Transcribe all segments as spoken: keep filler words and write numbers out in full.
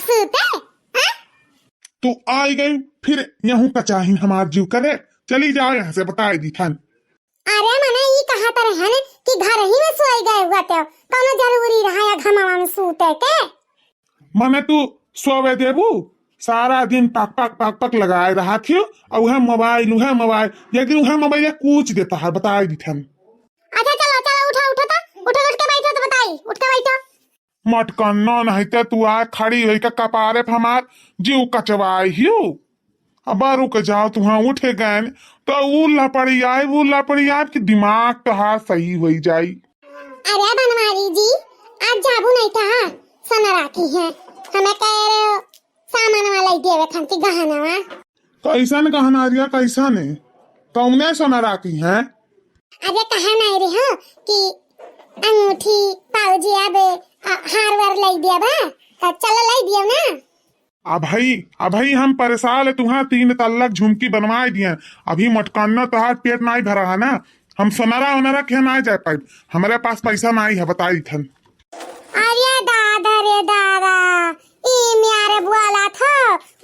सूते, हाँ? तू आई गई, फिर यहूँ का चाहिन हमार जीव करे। चली जाओ यहाँ से, बताई दीथन। अरे मने ई कहत रहन कि घर ही में सोई गए हुआ तो कौनो जरूरी रहा या घमवा में सूते के? मने तू सोवे देबू? सारा दिन पक पक पक पक लगाए रहा थियो, और उहे मोबाइल, उहे मोबाइल, एक दिन उहे मोबाइल कूच देता है, बताई दीथन। अच्छा चलो चलो, उठो उठो तो, उठो उठ के बैठो तो बताई, उठ के बैठो। मटकन्नो, नहीं ते तू आ खड़ी होई का कपारे पे हमार जीव कचवाई हियो। अब रुक जाओ, तुहाँ उठे गए तो ऊ लपड़ी आए, ऊ लपड़ी आए कि दिमाग तोहार सही होई जाई। अरे बनवारी जी, आज जाबू नहीं था, सोनरा की है, हमें कह रहे हो सामान वाला ही देवे खान की गहना वा। कैसन गहना रिया, कैसन है? कौने सोनरा की है? अरे कहा नहीं रही हो कि अंगूठी, पाउजी, अब, अ, हार वार लाई दिया बा, तो चलो लाई दियो ना। अभई, अभई हम परेशान है, तुहाँ तीन तल्लक झुमकी बनवाए दिए। अभी मटकन्ना तोहार पेट नाई भरा है ना, हम सोनरा ओनरा के नाई जाए पाइब, हमरे पास पैसा नाई है, बताई थन। अरे दादा रे दादा, ई म्यारे बुआला था,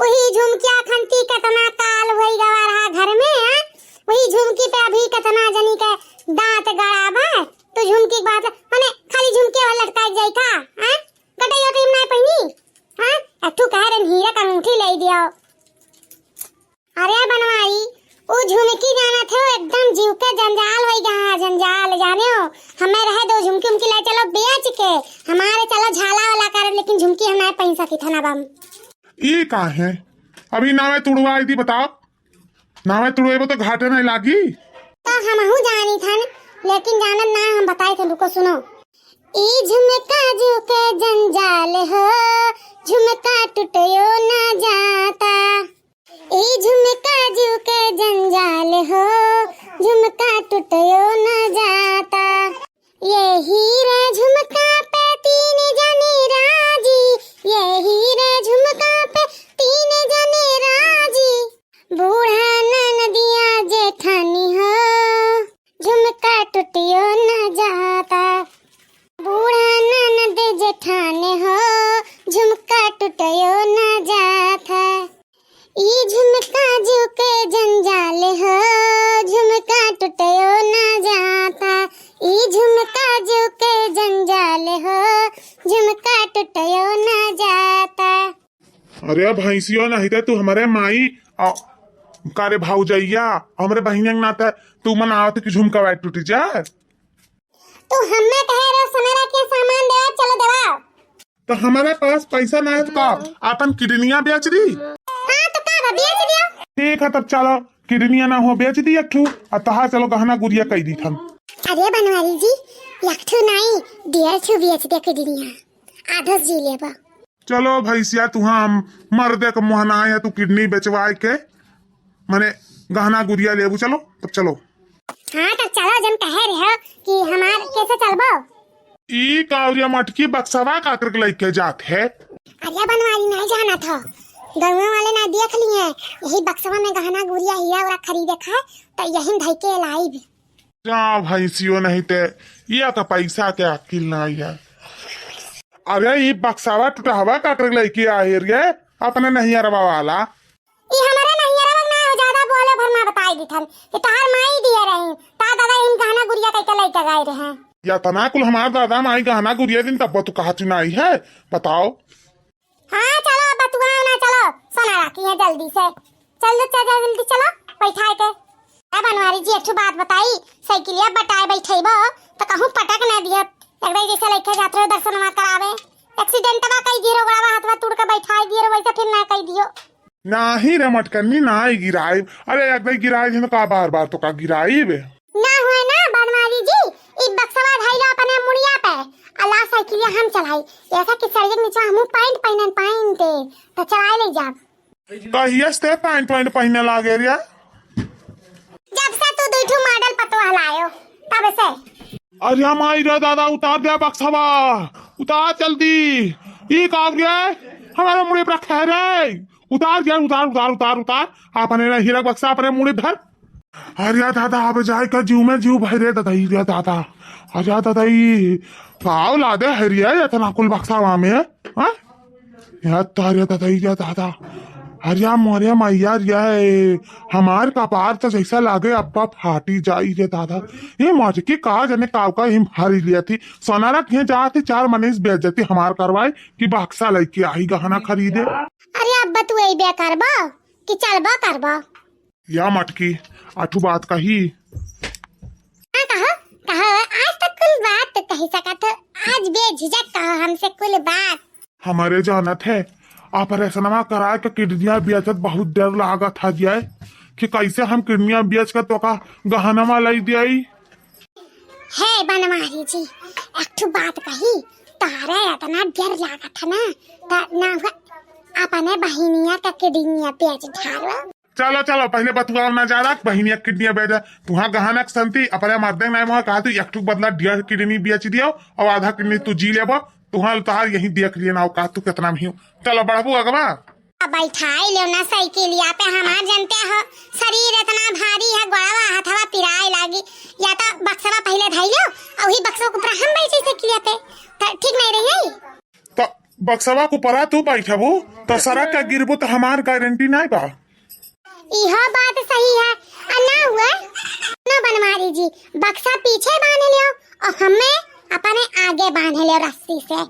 वही झुमकिया खंती कितना काल होई गवा रहा घर में, हाँ? वही झुमकी पे अभी कितना जनी के दांत गड़ा बा, तो झुमकी के बात, माने खाली झुमके वाला लटकाई जाई का, हाँ? कटैया के नाई पहिनी, हाँ? अथू कह रहे हीरा का अंगूठी ले दियो। अरे बनवारी, उ झुमकी जानत हो, एकदम जीव के जंजाल होई गा, जंजाल, जाने हो। हमें रहे दो झुमकी उमकी ले चलो बेच के, हमारे चलो झाला वाला कर, लेकिन झुमकी हम नहीं पहन सकी था ना बम। ई का है? अभी नावे तुड़वाई दी, बताओ। नावे तुड़वेबो तो घाटे नहीं लागी। तो हमहू जानी थन, लेकिन जानत ना हम बताई थे, रुको सुनो। ई झुमका जीव के जंजाल हो, झुमका टूटयो ना जाता। ई झुमका जीव के जंजाल हो, झुमका टूटयो न जाता। यही रे झुमका पे तीन जने राजी, यही रे झुमका पे तीन जने राजी। बूढ़ा ननदिया जेठानी हो, झुमका टूटियो न जाता। बूढ़ा ननद जेठान हो, झुमका टूटियो न जाता। ई झुमका जीव के जंजाल हो, झुमका टूटियो न जाता। ई झुमका जीव के जंजाल हो, झुमका टूटियो न जाता। अरे भैंसियो, नहीं तो तू हमारे माई, आ, का रे भौजैया, हमरे बहिनिया के नाते तू मनावत कि झुमका वाई टूटी जा। तू हमें कहे रे सोनरा के सामान देवा, चलो देवा। तो हमारे पास पैसा ना है तो का, आपन किडनिया बेच दी? हाँ तो का बा, बेच दियो। ठीक है तब चलो, किडनिया ना हो बेच दी एक ठू, आ तहा चलो गहना गुरिया कई दी थन। अरे बनवारी जी, एक ठू नहीं, डेढ़ ठू बेच दे किडनिया, आधो जी लेबा। चलो भैंसिया, तू हम मर्दे के मोहनाए है, तू किडनी बेचवाए के, मने गहना गुरिया लेबू, चलो, तब चलो। हाँ, तब चलो, जन कहे रहे हो कि हमार कैसे चलबो? ई कावरिया मटकी बक्सवा का करके लइके जात है। अरे बनवारी नहीं जाना था, गौवा वाले ना देख लिए, यही बक्सवा में गहना गुरिया हीरा उरा खरीदे खाए, तो यही धई के लाइब। जा भैंसियो, नहीं ते ये का पैसा के अकिल ना है। अरे ई बक्सावा टुटहवा का करे लइके आए रे, अपने नैहरवा वाला। ई हमारे नैहरवा ना हो, ज्यादा बोले भर ना बताई दिथन कि तहार माई दिए रही, ता दादा इन गहना गुरिया कइके लइके गए रहे। या तना कुल हमार दादा माई गहना गुरिया दिन तब तू कहा चुनाई है, बताओ। हाँ, चलो, अब बतुआ ना, चलो, सोना राखी है जल्दी से। चल, चल, चल, जल्दी चलो, बैठाए के। ए बनवारी जी, एक ठो बात बताई, साइकिलिया बटाए बैठेबो, तो कहूँ पटक ना दियो। एक बार जैसे लइके जात रहो दर्शनवा करावे, एक्सीडेंटवा कई दियो, गोड़वा हाथवा तोड़ के बैठाए दियो, वैसे फिर ना कई दियो। नाही रे मटकन्नी, नाही गिराइब। अरे, एक बार गिराइब, तो का बार बार तो का गिराइब? ना हुए ना, बनवारी जी, ई बक्सवा धइलो अपने मुड़िया पे, अला साइकिलिया हम चलाई। ऐसा कि सड़िया के नीचे हमहू पैंट पहिनन, पैंट, तो चलाई ले जाब। कहिया से पैंट, पैंट पहिने लागे रे? जब से तू दुई ठो मॉडल पतोह लायो, तब से। अरे माई रे दादा, उतार दे बक्सवा, उतार जल्दी। ई का हो गया? हमारे मुड़ी पर रखे है रे। उतार दे, उतार, उतार, उतार, उतार। अपने ना हीरा बक्सा अपने मुड़ी धर। अरे दादा, अब जाए का जीव में जीव भरे दादा, ई रे दादा। अरे दादा, ई का औलादे है रे, इतना कुल बक्सावा में, हाँ? यार तारे दादा, ई रे दादा, अरे मोरे मैया रे, हमार कपार तो जैसा लागे अब्बा फाटी जाई रे दादा। ये मटकी का जाने काव का हिम हरी लिया थी। सोनारा के जाती चार मनीष बेइज्जती हमार करवाई कि बक्सा लइके आई गहना खरीदे। अरे अब्बा तू अइबे करबो कि चलबो करबो? या मटकी, आठू बात कही। हाँ, कहो, कहो, आज तक कुल बात तो कही सकत हो, आज बेझिझक कहो हमसे कुल बात। हमरे जानत है, ऑपरेशनवा कराए के किडनिया बेचत बहुत डर लागत है जाए कि कैसे हम किडनिया बेच के तोका गहनवा लाई दियाई। हे बनवारी जी, एक ठो बात कही, तारे इतना डर लागत है ना, त ना हुआ अपने बहिनिया का किडनिया बेच ढारो। चलो, चलो, पहले बतुआव ना ज्यादा, बहिनिया किडनिया बेच, तुहाँ गहना के संती, अपने मर्दे नाई मुहा कहा तू एक ठो बदला डेढ़ किडनी बेच दियो और आधा किडनी तू जी लेबो, तुहाँ तोहार यही देख लिए ना, का तू कितना में हो। चलो, बढ़बू अगवा। अब बैठाई लो ना साइकिलिया पे, हमार जनते हो, शरीर इतना भारी है, गोड़वा हथवा पिराए लागी। या तो बक्सवा पहले धई लो, और वही बक्सवा के ऊपर हम बैठे साइकिलिया पे, तो ठीक नहीं रही है? तो बक्सवा के ऊपर तू बैठबू, तो सड़क का गिरबू, तो हमार गारंटी नहीं बा। इहो बात सही है। आ ना हुआ, नो बनवारी जी, बक्सा पीछे बांध लियो और हमें अपने आगे बांध लियो रस्सी से,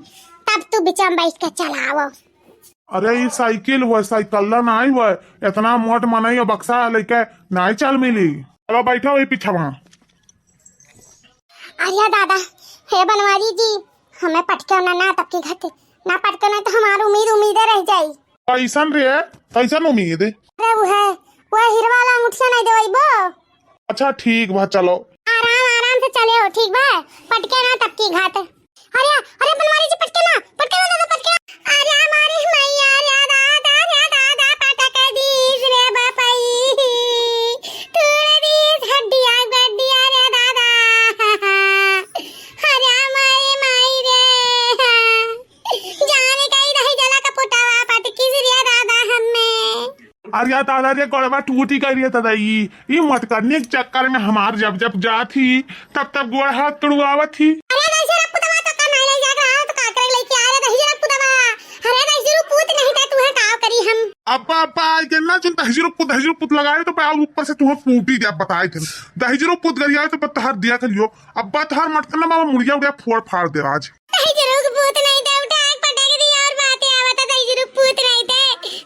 तब तू बिचम बैठ के चलाओ। अरे, ई साइकिल हुआ, साइकिल ना आई हुआ, इतना मोट मनई और बक्सा लेके नाई चल मिली। चलो, बैठो वही पीछे वहाँ। अरे दादा, हे बनवारी जी, हमें पटके ना, ना तब की घट, ना पटके ना तो हमार उम्मीद उम्मीदे रह जाई। कैसन रे? कैसन उम्मीद? अरे वो है, वो हीरा वाला अंगूठिया नहीं देवई बो। अच्छा ठीक बा, चलो। आराम आराम से चले हो, ठीक बा? पटके ना तब की घात। अरे, अरे बनवारी जी पटके ना, पटके ना दादा, पटके ना। अरे हमारी मैया रे दादा, रे दादा पटक दीस रे बपई। तोड़ दीस हड्डिया गड्डिया रे दादा। अरे हमारी माई रे। जाने का ही नहीं जला का पुतावा पटकी रे दादा हमें। अरे दादा रे, गोड़वा टूटी गई रे दादा, ई, ई मटकरनी के चक्कर में हमार जब जब जात ही, तब तब गोड़ हाथ तुड़वावत ही। अरे दहिजरा पुतवा तो का नहीं ले जात रहा, तो का करे लेके आ रे दहिजरा पुतवा? अरे दहिजरू पूत नहीं था, तू है का करी हम? अब्बा, अब्बा, आज के ना चुन दहिजरू पुत, दहिजरू पुत लगाए तो पे ऊपर से तुम्हें कूटी दे, अब बताए थे। दहिजरू पुत गरिया तो बतहर दिया करियो, अब बतहर मटकना बाबा मुड़िया उड़िया फोड़ फाड़ दे आज। दहिजरू के पूत नहीं थे, उठा के पटक दिया और बातें आवत है, दहिजरू के पूत नहीं थे,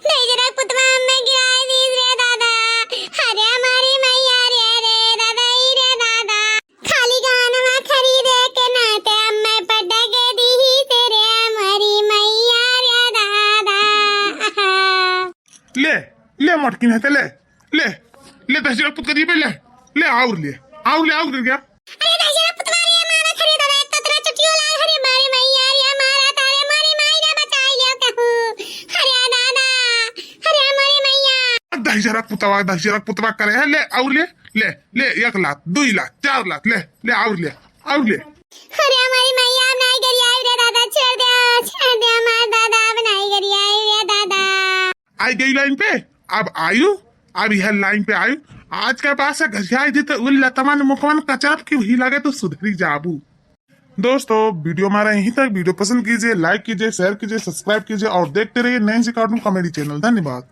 दहिजरू के पुतवा हमें गिराए दीस रे दादा। अरे हमारी मैया रे, रे दादा, ई रे दादा। खाली गहनवा खरीदे के नाते हमें पटक दीस रे हमारी मैया रे दादा। ले, ले मटकी नहीं थे, ले। ले, ले दहिजरा पुत करिए बे, ले, ले और ले, और ले, और ले गया। अरे दहिजरा पुतवा रे, मारा खरीदा रे, कतरा चुटियो लाए, हरे मारे मैया रे, मारा तारे मारे माई रे, बचाई ले कहूँ। अरे दादा, अरे मारे मैया। दहिजरा पुतवा, दहिजरा पुतवा करे है, ले, और ले, ले, ले, एक लात, दुई लात, चार लात, ले, ले, और ले, और ले। अरे हमारी मैया, अब नहीं गरियाई रे दादा, छोड़ दे, छोड़ दे हमार दादा, अब नहीं गरियाई रे दादा। आई गई लाइन पे, अब आयु, अब यह लाइन पे आयु। आज के बाद से घसियाई दी तो उन लतमन मुखमन कचरप की वही लगे तो सुधरी जाबू। दोस्तों, वीडियो हमारा यहीं तक। वीडियो पसंद कीजिए, लाइक कीजिए, शेयर कीजिए, सब्सक्राइब कीजिए और देखते रहिए नैन्सी कार्टून कॉमेडी चैनल। धन्यवाद।